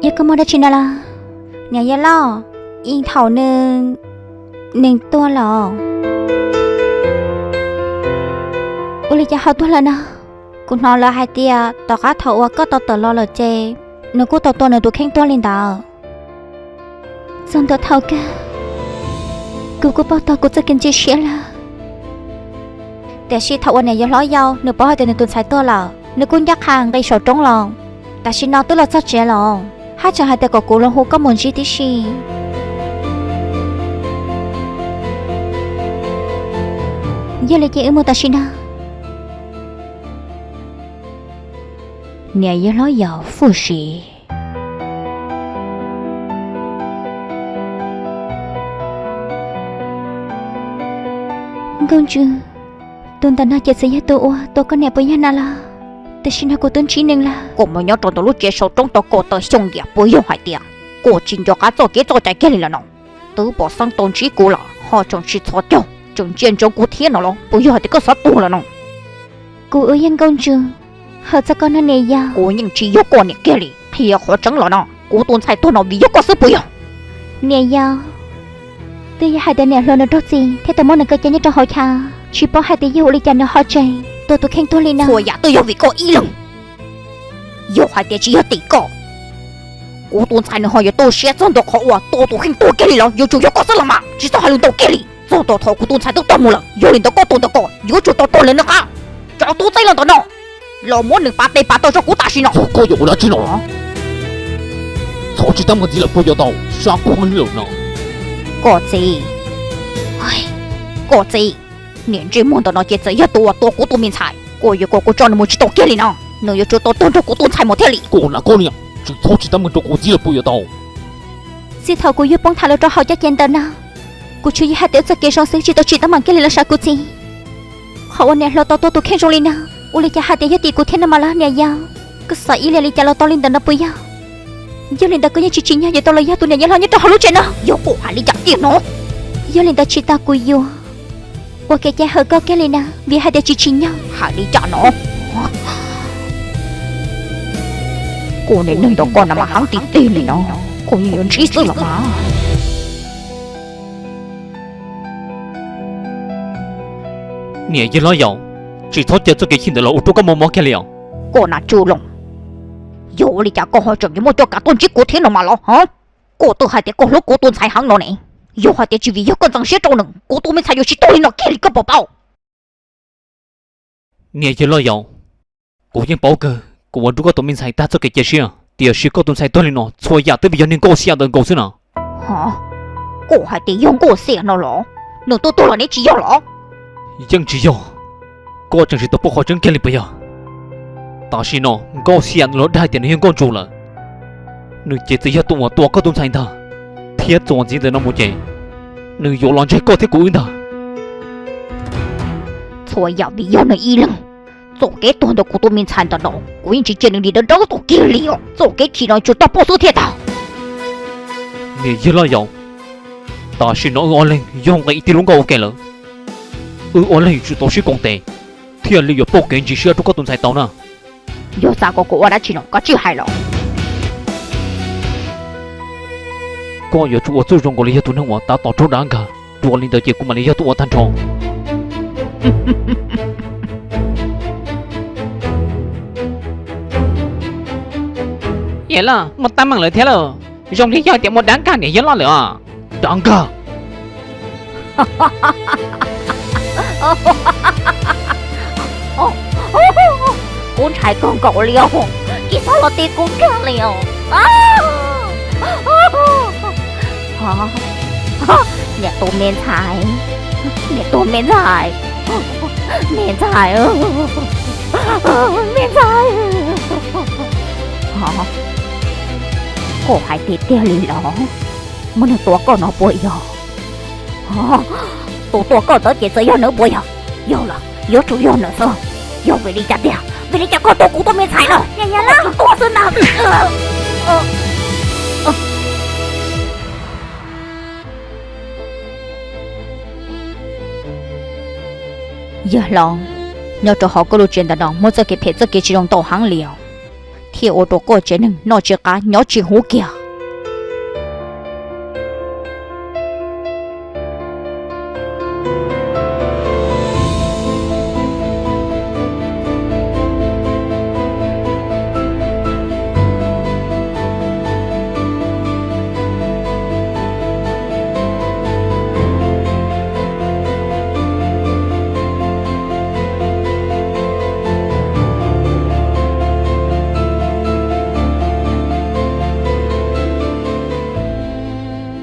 Yog koj muaj dab tsi no los? Niam yawg loj, yeej thaum nws, nws tuag los. Ua li cas ho tuag lawm no? Kuv hnov lawv hais tias tom qab thaum uas koj tau tawm los lawm ces nws kuj tau tua nws tus kheej tuag li ntawd. Txog ntua thaum kawg, kuv kuj paub tau kuv txoj kev ntxhov siab lawm. Tiam sis thaum uas niam yawg hlob yau nws paub hais tias nws tus ntxhais tuag lawm, nws kuj ncaj qha nqis saum roob los. Tam sim no twb los txog tsev los, haj tseem hais tias kom kuv los hu koj mus ntsib tib si. Yog li ces wb mus tam sim no. Niam yawg hlob yau fuj si. Nkauj ntswg, tus ntawm no ces txawm yog tus uas tua koj niam puas yog na los? Tam sim no kuv twb ntsib nws lawm. Koj mus nyob rau ntawm lub tsev saum roob tos kom tawm xyoo tias puas yog hais tias koj tsis nco qab txoj kev txoj cai kiag li lawm no? Twb pom xeeb tau ntsib kuv los ho tseem tsis txhos caug, tseem ntsia ntsoov kuv thiab no los? Puas yog hais tias koj xav tuag lawm no? Kuv ua yog nkauj ntswg, hawm txog koj no niam yau. Kuv yeej tsis yog koj niam kiag li. Qhia qhov tseeb los no, kuv tus ntxhais tuag no vim yog koj xwb puas yog? Niam yau, twb yog hais tias niam hluas nws raug txim thiab tau muab nws kaw cia nyob rau hauv chav, tsis paub hais tias yog ua li cas nws ho tseem tua tus kheej tuag li no. Txhua yam twb yog vim koj ib leeg. Yog hais tias tsis yog tim koj, kuv tus ntxhais nws ho yuav tu siab txog ntua qhov uas tua tus kheej tuag kiag li los? Yuav tsum yog koj xwb los mas, tsis txhob hais lus ntau kiag li. Txog ntua thaum kuv tus ntxhais twb tuag mus lawm, yog li ntawd koj tus ntawm ko yuav tsum tau tuag lawm nws qab. Tso tus txaij laug ntawm no los muab nws pav tes pav taw rau kuv tam sim no. Yog koj yuav ua dab tsi no? Txhob tsis tab meeg ntxiv lawm puas yog tau, sab koj li lawm no. Koj txiv, koj txiv, niam ntsej muag ntawm no ces txawm yog tus uas tua kuv tus me ntxhais. Koj yuav kom kuv tso nws mus tsis tau kiag li no, nws yuav tsum tau tuag nrog kuv tus ntxhais mus thiaj li. Koj na koj niam, tsis txhob tsis tab meeg rau kuv txiv lawm puas yog tau. Txij thaum kuv yug poob tham los rau hauv caj ces ntawm no, kuv tsuas yog hais tias wb txoj kev zoo xwb, tsis tau tsis tab meeg kiag li los sav kuv txiv. Qhov uas niam hluas tau tua tus kheej zoo li no, ua li cas hais tias yog tim kuv thiab no mas los niam yau? Koj xav ib li li cas los tau li ntawd no puas yog? Yog li ntawd koj yeej tsis tsim nyog yuav tau los yog tus niam yawg hlob nyob rau hauv lub tsev no. Yog koj hais li cas tiag no? Yog li ntawd tsis tas kuv yuav ua kev cai hawm koj kiag li na, vim hais tias tsis tsim nyog. Hais li cas no? Kuv niam neeg nrog koj no mas heev tiag tiag li no, kuv yeej yuav ntsib xwb los mas. Niam yawg hlob yau, tsis txhob cia txoj kev chim ntawd los ua rau koj mob mob kiag li os. Koj na Tsuj Looj, yog ua li cas koj ho tseem yuav muaj coj kam tuaj ntsib kuv thiab no mas los? Koj twb hais tias koj hlub kuv tus ntxhais heev no ne. Yog hais tias tsis vim yog koj ntxeev siab rau nws, kuv tus me ntxhais yuav tsis tuag li no kiag li koj puas paub? Niam yawg hlob yau, kuv yeej paub kawg, kuv ua rau koj tus me ntxhais tag txoj kev cia siab, tiam sis koj tus ntxhais tuag li no txhua yam twb vim yog niag Nkauj Xiam ntawd nkaus xwb na. Koj hais tias yog Nkauj Xiam no los? Nws twb tuag los ne tsis yog los? Yeej tsis yog. Koj tseem tsis tau paub qhov tseeb kiag li puas yog? Tam sim no Nkauj Xiam nws los dag hais tias nws yog Nkauj Ntsuag lawm. Nws ces txawm yog tus uas tua koj tus ntxhais ntag, thiab txuas ntxiv ntawm no mus ces nws yuav los ntseg koj thiab kuv wb ntag. Txhua yam vim yog nws ib leeg. Txoj kev tuag ntawm kuv tus me ntxhais ntawm no, kuv yeej tsis cia nws dim dawb dawb tus kiag li os. Txoj kev chim no tsuas tau pub xwb thiaj tag. Niam yawg hlob yau, tam sim no wb ob leeg yog nqis tib lub nkoj ua ke lawm. Wb ob leeg yuav tsum tau sib koom tes, thiaj li yuav pauj kev ntsis siab rau koj tus ntxhais tau na. Yog xav kom kuv ua dab tsi no koj tsij hais los. Koj yuav tsum ua txuj zoo nkaus li yog tus neeg uas tav tom raug dav nkag, dua li ntawd ces kuv mam li yog tus ua tag nrho. Yawg loj, muaj teeb meem lawm thiab lauj. Zoo li yog tias muaj dav nkag niam yawg loj lawm os. Dav nkag? Kuv ntshai kawg nkaus li os, tsis txhob los ti kuv kiag li os. Niam tus me ntxhais, niam tus me ntxhais, me ntxhais, me ntxhais. Koj hais tiag tiag li los? Muaj neeg tua koj no puas yog? Tus tua koj ntawd ces txawm yog nws puas yog? Yog los yuav tsum yog nws xwb. Yog vim li cas tiag? Vim li cas koj tua kuv tus me ntxhais no? Yog yog los tus tua xwb ntag. Yawg hlob, nyob rau hauv koj lub tsev ntawm no muaj txoj kev phem txoj kev tsis zoo ntau heev li os. thiaj ua rau koj tsev neeg noj tsis qab nyob tsis huv kiag.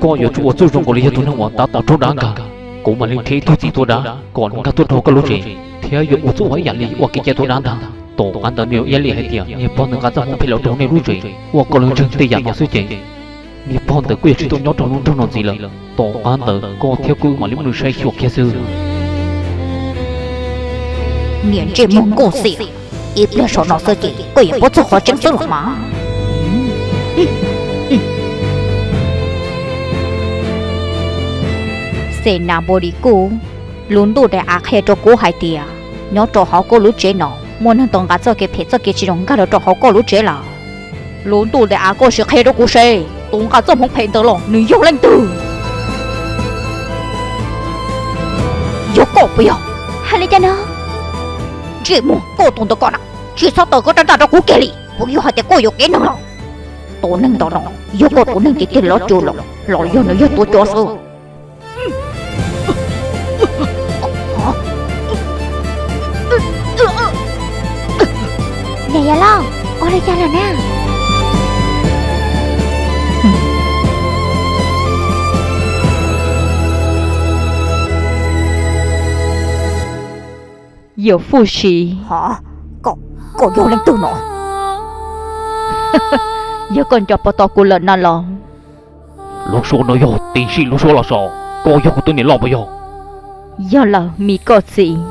Koj yuav tsum ua txuj zoo nkaus li yog tus neeg uas tab tom raug dab nkag, kuv mam li nrhiav ib tug txiv tua dab kom nkag tuaj rau koj lub tsev, thiab yuav ua txuj ua ib yam li uas kev cai tua dab ntag. Tom qab ntawd nws yuav ua li hais tias niag pog ntawd nqa txoj hmoov phem los rau nej lub tsev, ua kom lawv ntseeg tej yam no xwb ces niag pog ntawd kuj yuav tsis tuaj nyob rau lub nroog no ntxiv lawm. Tom qab ntawd koj thiab kuv mam li muaj lus saib xyuas kiag xwb. Niam ntsej muag nkauj xiam, ib pliag saum no xwb ces koj yuav paub txog qhov tseeb xwb los mas. Xes Nas Npau Lis Kuj, lub ntuj daim av qhia rau kuv hais tias nyob rau hauv koj lub tsev no muaj neeg tau nqa txoj kev phem txoj kev tsis zoo nkag los rau hauv koj lub tsev lawm. Lub ntuj daim av, koj sim qhia rau kuv seb tus nqa txoj hmoov phem ntawd los nws yog leej twg? Yog koj puas yog? Hais li cas no? Ntsej muag, koj tus ntawd koj na, tsis txhob taws koj rab ntaj rau kuv kiag li. Puas yog hais tias koj yuam kev neeg los? Tus neeg ntawd no yog koj tus neeg ces tig los cuag los, los yog nws yog tuav cov xwb. Niam yawg lauj, ua li cas lawm na? Yawm Fuj Sis, koj yog leej twg no? Yog koj nco puas tau kuv lawm no los? Lub suab no yog tim sim lub suab los sav, koj yog kuv tus niam loj puas yog? Yog lawm me koj txiv.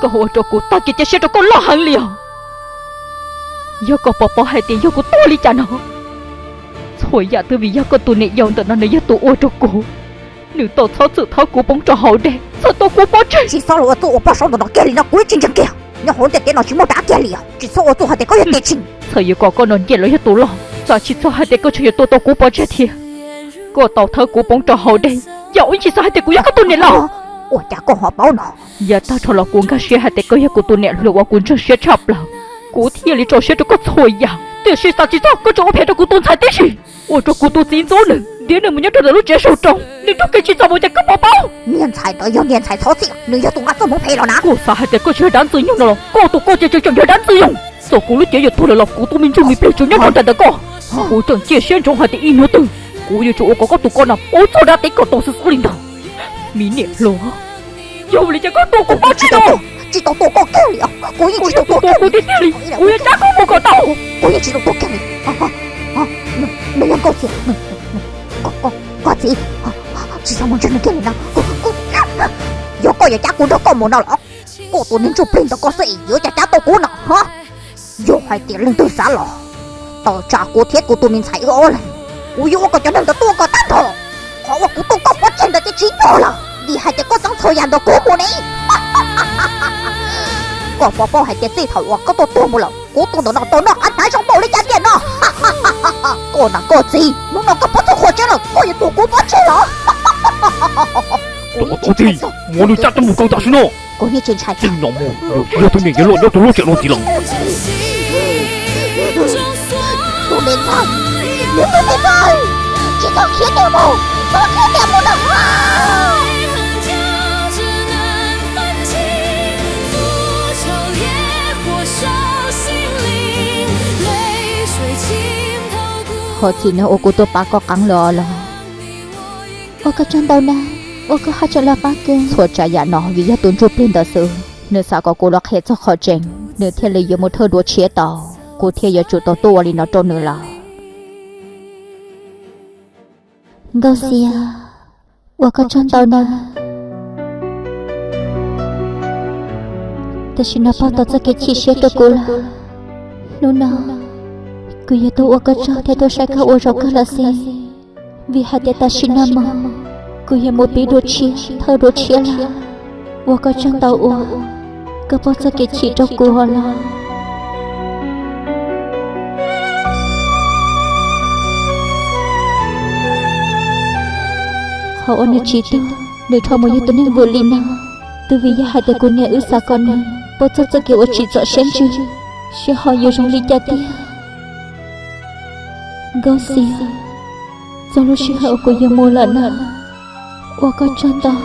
Koj ua rau kuv tag kev cia siab rau koj loj heev li os. Yog koj puas paub hais tias yog kuv tuag li cas no, txhua yam twb vim yog koj tus niam yau ntawm no nws yog tus ua rau kuv. Nws tau txhob txwm thawb kuv poob rau hauv dej, txhawm tau kuv pov tseg. Tsis txhob los ua txuj ua poj saum ntawm no kiag li no, kuv yeej tsis ntseeg kiag. Nyob hauv ntiaj teb no tsis muaj dab kiag li os. Tsis txhob ua txuj hais tias koj yog tes tshis. Txawm yuav kom koj no nce los yog tus loj, xav tsis txog hais tias koj tseem yuav tua tau kuv pov tseg thiab. Koj tau thawb kuv poob rau hauv dej, yam ua ib ntsis xav hais tias kuv yog koj tus niam laus. Ua cas koj ho paub no? Yav tag dhau los kuv nkag siab hais tias koj yog kuv tus niam hluas uas kuv ntseeg siab tshaj plaws, kuv thiaj li tso siab rau koj txhua yam. Tiam sis xav tsis txog koj tseem ua phem rau kuv tus ntxhais tib si, ua rau kuv tus txiv ntxub nws, ntiab nws mus nyob rau ntawm lub tsev saum roob, nws raug kev tsis txaus ua cas koj puas paub? Niag ntxhais ntawd yog niag ntxhais txhob txwm, nws yog tus nqa txoj hmoov phem los na. Koj xav hais tias koj tsis yog dab ntxwg nyoog no los? Koj tus koj ces tseem yog dab ntxwg nyoog. Txawm kuv lub cev yuav tuag lawm los kuv tus me ntsuj me plig tseem nyob rau nram ntawm koj. Kuv tseem cia siab ntsoov hais tias ib hnub twg kuv yuav tsum ua kom koj tus koj no paub txog dab teb kom tau xwb xwb li ntag. Me niam hluas, yog li cas koj tua kuv pov tseg no? Tsis tau tua koj kiag li, kuv yeej tsis tau tua kuv tiag tiag li, kuv yuav cab koj mus kom tau. Kuv yeej tsis tau tua kiag li. Nws yog nkauj txiv, koj txiv, tsis txhob mus ntsib nws kiag li no. Yog koj yuav cab kuv nrog koj mus no los? Koj tus niag ntsuj plig ntawd koj xwb es yuav cas cab tau kuv no? Yog hais tias leej twg xav los, tawm tsam kuv thiab kuv tus me ntxhais wb ob leeg, kuv yuav ua kom cov neeg ntawd tuag kom tag nrho. Qhov uas kuv tua koj pov tseg ntawd ces tsis nyog lawm, vim hais tias koj txeeb txhua yam ntawm kuv mus ne. Koj puas paub hais tias txij thaum uas koj tuaj tuag mus lawm, kuv tus ntawm no tau noj qab hnav zoo npaum li cas tiag no? Koj na koj txiv, hnub no koj paub txog qhov tseeb lawm, koj yuav tuag kuv pov tseg los? Koj txiv, muab nws cab coj mus kaw tam sim no. Kuv yeej tsis ntshai. Txij no mus nws tsis yog tus niam yawg loj nyob rau lub tsev no ntxiv lawm. Tus me ntxhais, nws tus me ntxhais, tsis txhob khiav tiag mus, txhob khiav tiag mus na. Qhov txhia no uas kuv tuaj pab koj qeeb lawm los? Ua koj tsaug ntau na, ua koj haj tseem los pab kuv. Txhua tsav yam no vim yog tus ntsuj plig ntawd xwb, nws xav kom kuv los qhia txog qhov tseeb, nws thiaj li yuav mus thawj dua tshiab tau, kuv thiaj yuav tsum tau tuaj ua li no rau nws lawm. Nkauj Xiab, ua koj tsaug ntau na. Tam sim no pauj tau txoj kev chim siab rau kuv lawm. Hnub no kuv yuav tuaj ua koj tsaug thiab tuaj saib koj ua zaum kawg lawm xwb, vim hais tias tam sim no mus kuv yuav mus pib dua tshiab thawj dua tshiab lawm. Ua koj tsaug ntau uas koj pauj txoj kev chim rau kuv los. Qhov uas nws tsis tuag, nws dhau mus yog tus neeg vwm li no, twb vim yog hais tias kuv niam wb xav kom nws paub txog txoj kev uas tsim txom siab ntsws, seb ho yuav zoo li cas tiag. Nkauj Xias, txog lub sij hawm uas kuv yuav mus lawm no, ua koj tsaug ntau.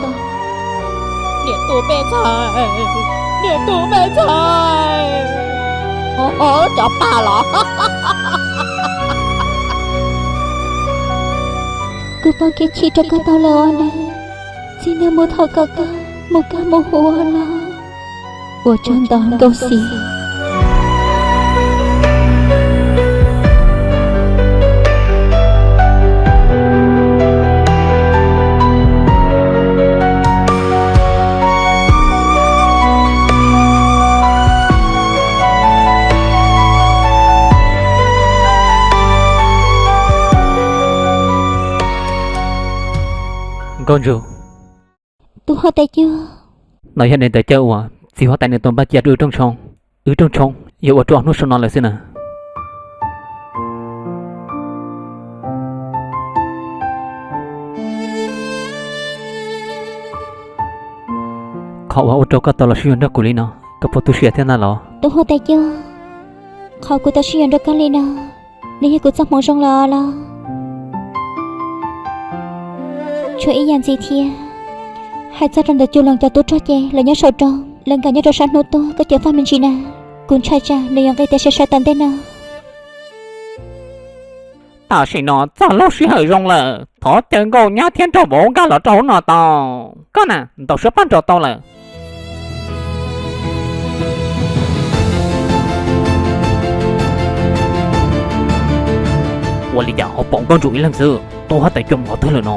Niam tus me ntxhais, niam tus me ntxhais. Cov pag los. Kuv pom kev chim rau koj tau lawm os nws. Txiv neej mus thov kom koj mus kaj mus huv los. Ua tsaug ntau Nkauj Xias. Nkauj Ntsuag, tub huab tais cuab, no yog daim tawv cawv uas txiv huab tais nws tau npaj cia rau wb rooj tshoob. Wb rooj tshoob yog ua rau ob hnub saum no lawm xwb na. Qhov uas ua rau koj tau los sib yuav nrog kuv li no, koj puas tu siab thiab ntag los? Tub huab tais cuab, qhov kuv tau sib yuav nrog koj li no, nws yog kuv txoj hmoov zoo lawm los? Tshuav ib yam ntxiv thiab, hais txog rau ntawm Cus Loos cov tub rog ces lawv nyob saum roob, lawv nkag nyob rau sab hnub tuaj, koj ceev faj me ntsis na. Kuv ntshai tsam nws yuav nqis tias sawv sawv tas ntej no. Tam sim no txog lub sij hawm zoo lawm, thov caw nkauj nyab thiab nraug vauv nkag los rau hauv no tau. Koj na, ntaus suab paj nrog tau lawm. Ua li cas ho pom Nkauj Ntsuag ib leeg xwb? Tub huab tais cuab mus qhov twg lawm no?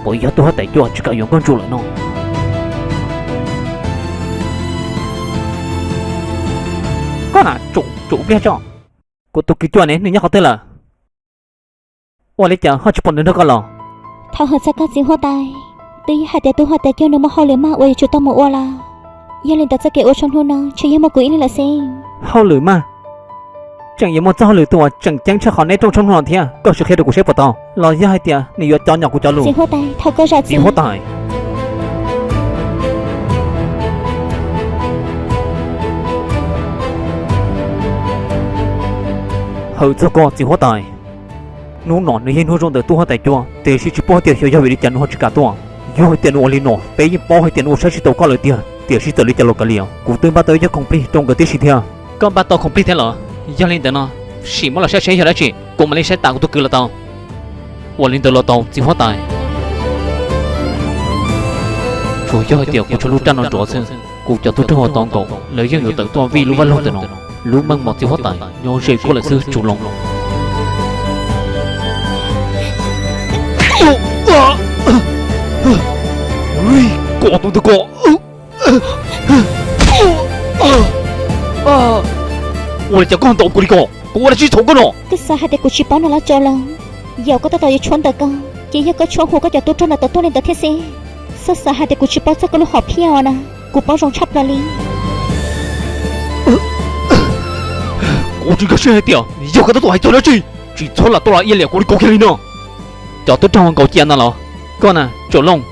Puas yog tub huab tais cuab tsis kam yuav Nkauj Ntsuag lawm no? Koj na, tsum pliag tso. Kuv tus kwv cuab ne, nws nyob qhov twg lawm? Ua li cas ho tsis pom nws nrog koj los? Thaum hais txog koj txiv huab tais, twb yog hais tias tub huab tais cuab nws muaj hauj lwm maj uas yuav tsum tau mus ua lawm. Yog li ntawd txoj kev ua tshoob hnub no tsuas yog muaj kuv ib leeg lawm xwb. Hauj lwm maj? Tseem yuav muaj txoj hauj lwm twg uas tseem ceeb tshaj qhov neb rooj tshoob hnub no thiab? Koj sim qhia rau kuv seb puas tau, los yog hais tias nws yuav cov nyom kuv cov lus? Txiv huab tais, thov koj zam txim. Txiv huab tais. Hawm txog koj txiv huab tais. Hnub no nws yog hnub zoo ntawm tub huab tais cuab, tiam sis tsis paub hais tias xyov yog vim li cas nws ho tsis kam tuaj. Yog hais tias nws ua li no, peb yeej paub hais tias nws ua saib tsis taus koj lawm tiag, tiam sis txawm li cas los kav liam, kuv twb npaj tau ib co khoom plig rau nkawd tib si thiab. Koj npaj tau khoom plig thiab los? Yog li ntawd no, sim muab los saib seb yog dab tsi, kuv mam li saib tas kuv tus kwv los tau. Ua li ntawd los tau txiv huab tais. Tsuas yog hais tias kuv tshuav lub raj no nrov xwb, kuv cov tub rog uas tau nkaum lawv yeej yuav tawm tuaj vij lub vaj loog ntawm no. Lub meej mom txiv huab tais nyob ze koj lawm xwb Cus Loos. Koj tus ntawd koj. Ua li cas koj ntaus kuv li ko? Kuv ua dab tsi txhaum koj no? Koj xav hais tias kuv tsis paub no los Cus Loos? Yog koj tab tom yuav tshuab ntawm koj, ces yog koj tshuab hu koj cov tub rog ntawm tom tuaj li ntawd thiab xwb. Xyov xav hais tias kuv tsis paub txog koj lub hom phiaj os na. Kuv paub zoo tshaj plaws li. Kuv tsis nkag siab hais tias yog koj tab tom hais txog dab tsi. Tsis txhob lam tuaj los ia liam kuv li kuv kiag li no. Cov tub rog nkaus cia no los? Koj na Cus Loos,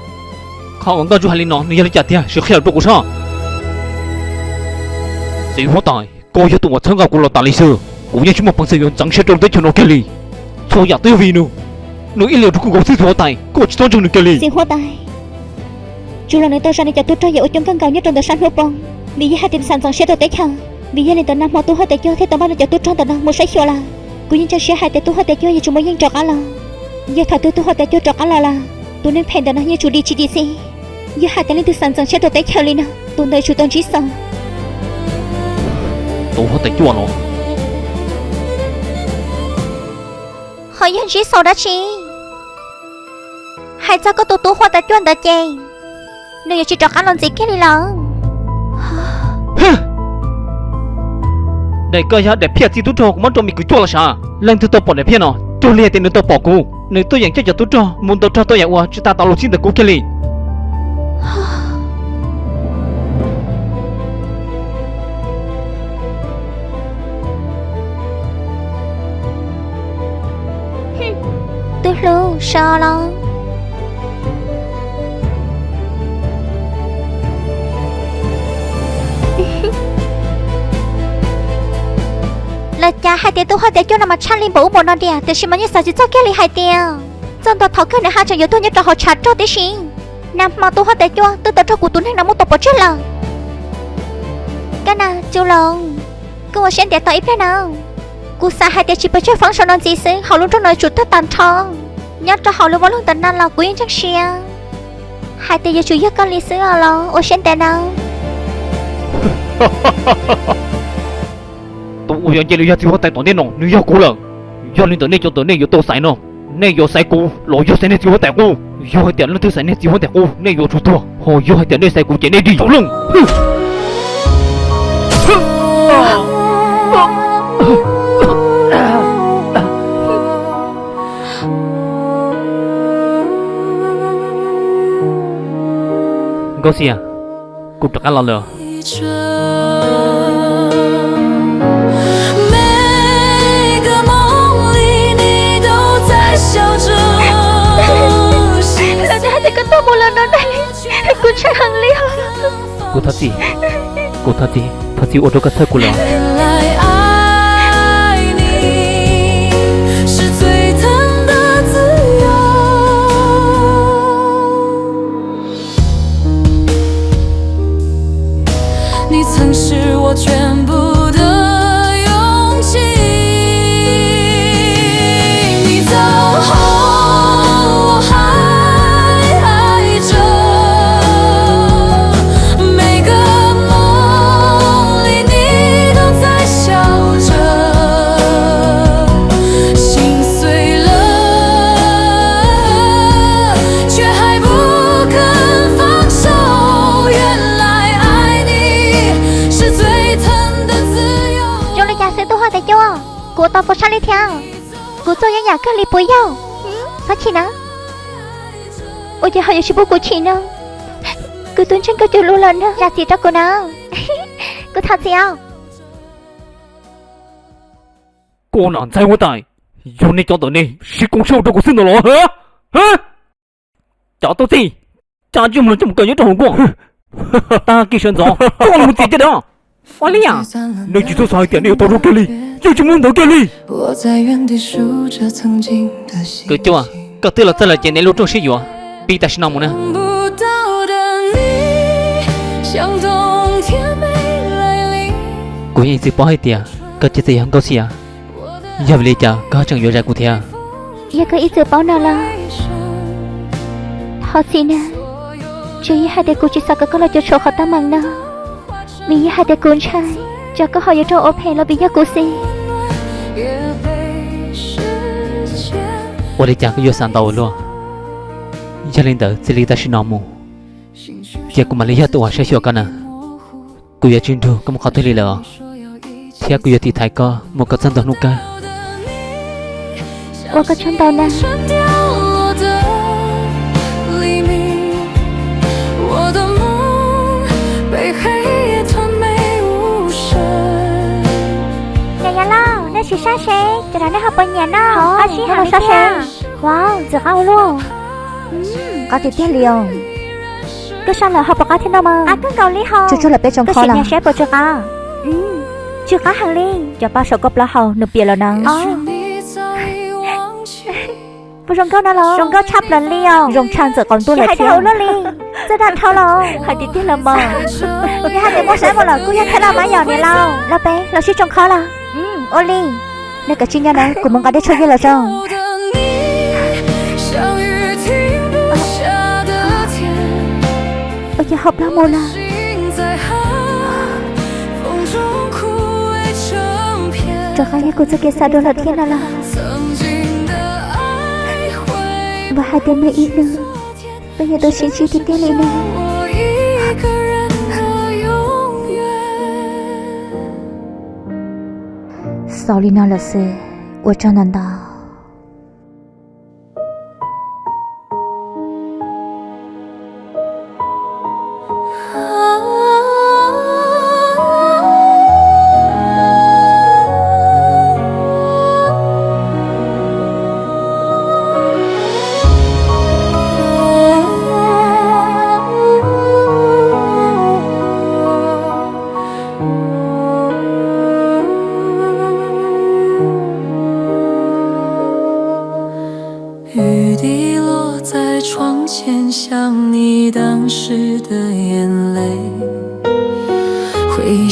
qhov uas Nkauj Ntsuag hais li no nws yog li cas tiag, sim qhia rau kuv saib. Txiv huab tais, koj yog tus uas txhawb nqa kuv los tas li xwb, kuv yeej tsis muaj peev xwm yuav ntxeev siab rau lub teb chaws no kiag li. Txhua yam twb yog vim nws, nws ib leeg rau kuv nkaus xwb txiv huab tais, koj tsis txhob ntseeg nws kiag li. Txiv huab tais, Cus Loos nws tau zam nws cov tub rog yam ua coob kawg nkaus nyob rau ntawm sab hnub poob, vim yog hais tias nws xav ntxeev siab rau teb chaws. Vim yog li ntawd nag hmo tub huab tais cuab thiaj tau npaj nws cov tub rog ntawm no mus saib xyuas lawm. Kuv yeej ntseeg siab hais tias tub huab tais cuab yuav tsum muaj yeej rov qab los. Yog thaum twg tub huab tais cuab rov qab los lawm, tus neeg phem ntawm no yeej tsum dim tsis dim xwb. Yog hais tias leej twg xav ntxeev siab rau teb chaws li no, tus ntawd yuav tsum tau ntsib xov. Tub huab tais cuab los? Ho yog ntsib xov dab tsi? Hais txog koj tus tub huab tais cuab ntawd ces nws yuav tsis rov qab los ntxiv kiag li lawm. Daim koj yog daim phiaj txiv tub rog kuv muab rau me kwv cuab los sav. Leej twg tau pom daim phiaj no, cuag li hais tias nws tau pom kuv. Nws tuaj yeem coj cov tub rog mus ntaus rog tau yam uas tsis tas tau los txij ntawm kuv kiag li. Tub hlub, sawv los. Cas hais tias tus huab tais cuaj no mas tshaj li npaum ub npaum no tiag, tiam sis mas yeej xav tsis txog kiag li hais tias txog ntua thaum kawg nws ho tseem yuav tuag nyob rau hauv tshav rog tib si. Nag hmo tus huab tais cuaj twb tau raug kuv tus neeg no muab tua pov tseg lawm. Koj na Tsu Loos, koj ua siab ntev tos ib pliag na. Kuv xav hais tias tsis pes tsawg feeb saum no ntxiv xwb hauv lub nroog no yuav tsum tag tag nrho. Nyob rau hauv lub vaj loog ntawm no los kuv yeej ntseeg siab hais tias yuav tsum yog koj li xwb os los ua siab ntev na. Tus uas yuav nce los yog txiv huab tais tom ntej no nws yog kuv lawm. Yog li ntawd nej cov ntawm nej yuav tau xaiv no, nej yuav xaiv kuv los yog xaiv nej txiv huab tais qub? Yog hais tias leej twg xaiv nej txiv huab tais qub nej yuav tsum tuag, ho yog hais tias nej xaiv kuv ces nej dim saum loog. Nkauj Xia, kuv rov qab los lawm. Lawv twb hais tias koj tuag mus lawm no ne, kuv ntshai heev li os. Kuv thov txim, kuv thov txim, thov txim ua rau koj txhawj kuv lawm. Zoo li cas xwb tus huab tais cuaj, kuv tau pom sab li thiab. Kuv txuj yeej yam kawg li puas yog? Txhob chim na. Ua cas ho yuav tsis pub kuv chim no? Kuv twb ntseeg koj cov lus lawm na. Zam txim rau kuv na. Kuv thov txim os. Koj nom ntxhais huab tais, yog nej cov ntawm nej siv koom siab ua rau kuv xwb ntag los? Cov tub txij, cas tsis mus los coj mus kaw nyob rau hauv nkuaj. Tag kis sawv ntxov koj los mus txiav caj dab. Ua li, nej tsis txhob xav hais tias nej yuav tau zoo kiag li, yeej tsis muaj ntawd kiag li. Kwv Cuaj, koj twb los txog lawm ces nej lub rooj siab yuav pib tam sim no mus na. Kuv yeej ib txwm paub hais tias koj txiv txawm yog Nkauj Xia, yog vim li cas koj tseem yuav zais kuv thiab? Yog koj ib txwm paub no los thov txim na. Tsuas yog hais tias kuv tsis xav kom koj los cuam tshuam qhov teeb meem no, vim yog hais tias kuv ntshai tsam koj ho yuav raug ua phem los vim yog kuv xwb. Ua li cas koj yuav xav ntau ua luaj? Yog li ntawd txij li tam sim no mus ces kuv mam li yog tus uas saib xyuas koj na. Kuv yuav tsis nrug koj mus qhov twg li lawm os, thiab kuv yuav tiv thaiv koj mus kom txog ntua hnub kawg. Ua koj tsaug ntau na. Niam Yaj Lauj, nej sim saib seb cov no nej ho puas nyiam no? Ho, sib hais saib seb. Wow, ntxim qab ua luaj. Qab tiag tiag li os. Koj saj lawm ho puas qab thiab no mas? Qab kawg nkaus li hos. Tsuag tsuag lawm peb tsoo kho los? Saib puas tsw qab? Tsw qab heev li. Cov pa saum koj plaub hau nws piam lawm na. Puas zoo nkauj no los? Zoo nkauj tshaj plaws li os. Zoo tshaj ntxawm qau ntuj lawm thiab. Hais tiag luaj li. Txawj dag dhau los? Hais tiag tiag los mas. Yog hais tias muaj saib mus lawm kuj yog thiab los mas yom niam laus. Los peb los sib tsoo kho los? Ua li. Nej kav tsij nyob na, kuv mus nqa dej tshuaj yog los zoo. Ua cas ho ploj mus lawm? Rov qab yog kuv txoj kev xav dua lawm thiab no los? Vam hais tias muaj ib hnub peb yuav tau sib ntsib tiag tiag li ne. Xaus li no lawm xwb, ua tsaug ntau ntau.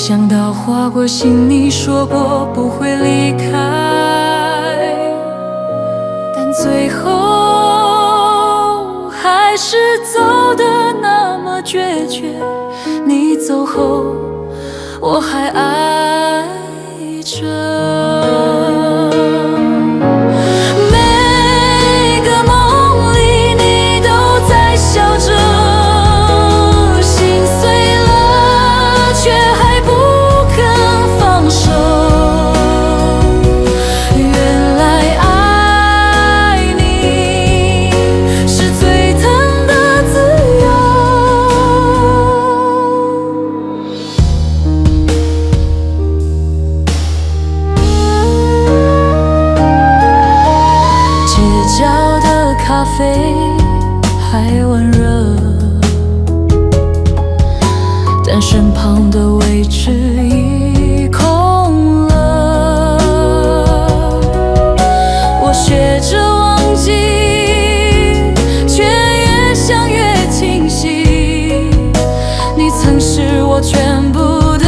想到划过心里说过不会离开，但最后还是走得那么决绝。你走后，我还爱着。每个梦里你都在笑着，心碎了却还不肯放手。原来爱你是最疼的自由。 街角的咖啡还温热，但身旁的位置已空了。我学着忘记，却越想越清晰。 你曾是我全部的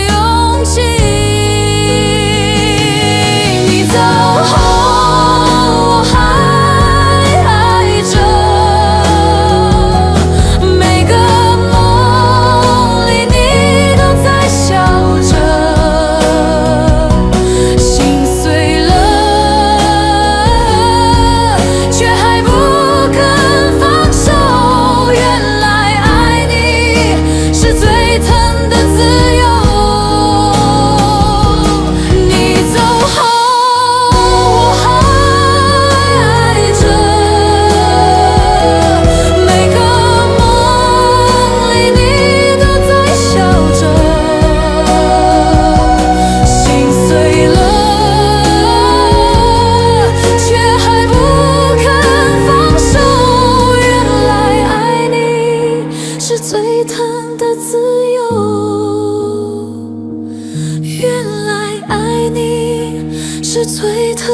勇气。你走后，我还爱着，每个梦里你都在笑着，心碎了，却还不肯放手。原来爱你 是最疼的自由。你走后，我还爱着，每个梦里你都在笑着，心碎了，却还不肯放手。原来爱你 是最疼的自由。原来爱你是最疼